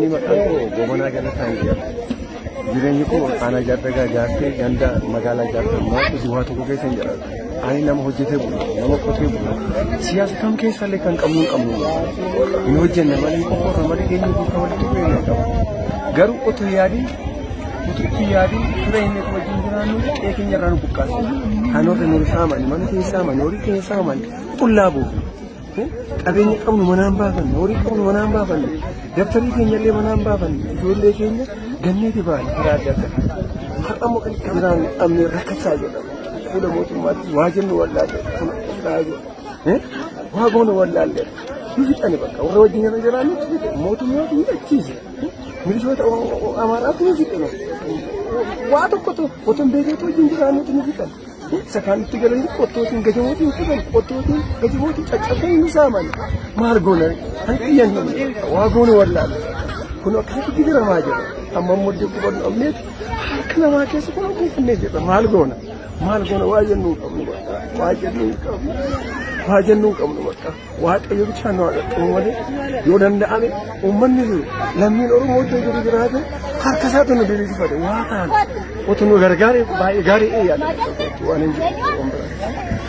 Maqaan koo Gobanaa Galataan jedhama. Jireenyi koo aanaa Jaardagaa Jaartee ganda magaalaa Jaartee Maarqos waa tokko keessa hin jiraatu. Ani nama hojjetee bulu, nama qotee bulu. Siyaasa kam keessallee kan qabnu hin qabnu. Hin hojjenne malee, hin qoforra malee, eenyu duukaa walitti dhufeenya hin qabu. Garuu otoo yaadiin, utuu itti yaadiin fira inni wajjin jiraannu qe'ee keenya irraa nu buqqaase. Kan warri nu saaman, mana keenya saaman, horii keenya saaman, qullaa buufu. Qabeenya qabnu manaan baafanne, horii qabnu manaan baafanne, dabtarii keenya illee manaan baafanne, ijoollee keenya ganneeti baane karaa adda addaa. Har'a immoo kan itti jiraannu dhabnee rakkachaa jirra. Fuula mootummaatti waa jennu wallaalle, kun akkas jiru. Waa goonu wallaalle. Nu fixani bakka warra wajjin irra jiraannu fixe, mootummaatu hidhachiise. Milishoota Amaaraatu nu fixe. Waa tokkotu otoo hin beekneetu wajjin jiraannutu nu fixan. Isa kaanitti galanii qottootiin gajamootiin fixan, qottootiin gajamootiin caccabsanii nu saaman. Maal goona? Kan xiyyannu waa goonu wallaalle. Kun akkasitti gidiramaa jira. Amma immoo iddoo qubannu dhabneeti harka namaa keessa kun buufannee jirra. Maal goona? Maal goona? Waa jennuu hin qabnu bakka. Waa jennuu hin qabnu. Waa jennuu hin qabnu bakka. Waaqayyo bichaan nu haa qaqqabu malee, yoo danda'ame uummanni jiru, lammiin Oromoo iddoo jiru jiraate, harka isaatu nu diriirfate waa taane otoo nu gargaare baay'ee gaarii yaada waan hin jiru.